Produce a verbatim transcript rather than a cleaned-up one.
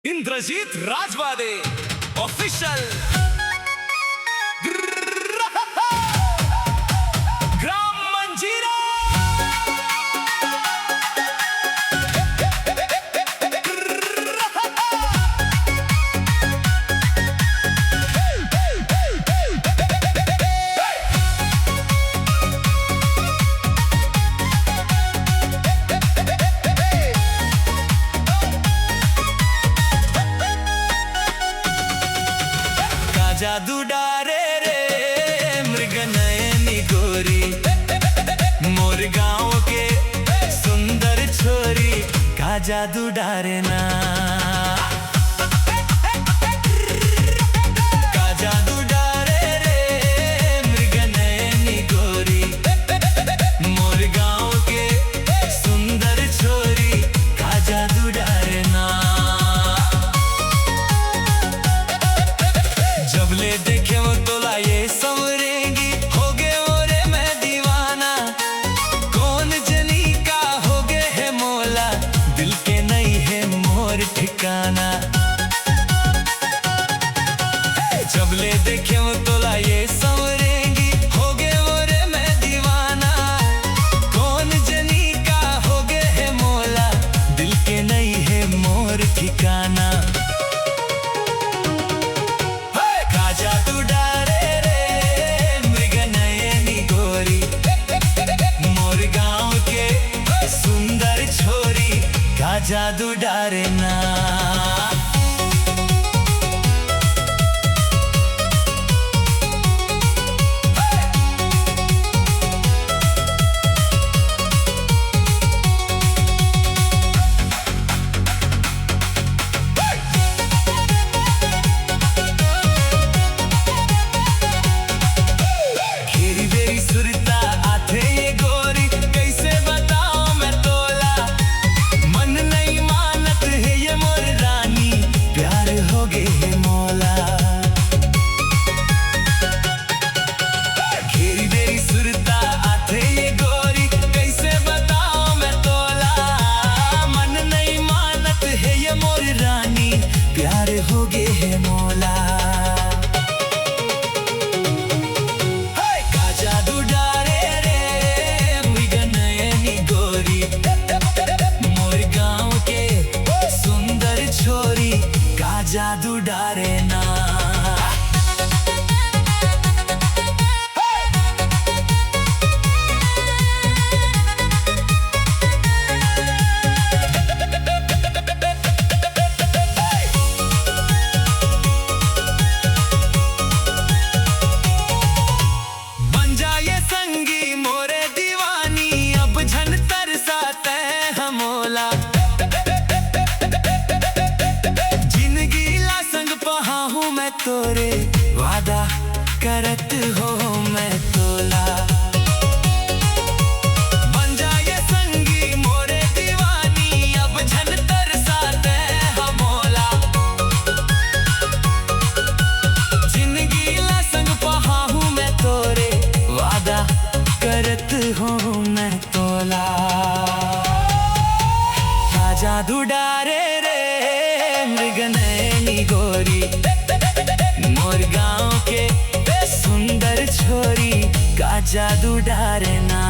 Indrajit Rajwade official. ग्राम मंजीरा। का जादू डारे रे मृग नयनी गोरी, मोर गाँव के सुंदर छोरी, का जादू डारे ना। का जादू डारे रे मृग नयनी गोरी, मोर गाँव के सुंदर छोरी, का जादू डारे ना। जब ले देखे वो तोला ये संवरेंगी, हो गे वो रे मैं दीवाना। कौन जनी का हो गे है मोला, दिल के नहीं है मोर ठिकाना। जब ले देखे वो तोला ये संवरेंगी, हो गे वो रे मैं दीवाना। कौन जनी का हो गे है मोला, दिल के नहीं है मोर ठिकाना। का जादू डारे रे मृग नयनी गोरी, मोर गाँव के सुंदर छोरी, का जादू डारे ना। घेरी बेरी सुरता आथे ये गोरी, कैसे बताओ मैं तोला। मन नहीं मानत है ये मोर रानी, प्यार हो गे है मोला। घेरी बेरी सुरता आथे ये गोरी, कैसे बताओ मैं तोला। मन नहीं मानत है ये मोर रानी, प्यार हो गे है मोला। हे! का जादू डारे रे मृग नयनी गोरी, मोर गाँव के सुंदर छोरी, का जादू डारे ना। बन जा ये संगी मोरे दीवानी, अब झन तरसा तैं हमोला। जिनगी ला संग पहाहूँ मैं तोरे, वादा करत हों मैं तोला। बन जा ये संगी मोरे दीवानी, अब झन तरसा तैं हमोला। जिनगी ला संग पहाहूँ मैं तोरे, वादा करत हों मैं तोला। का जादू डारे रे मृग नयनी गोरी, मोर गाँव के सुंदर छोरी, का जादू डारे ना।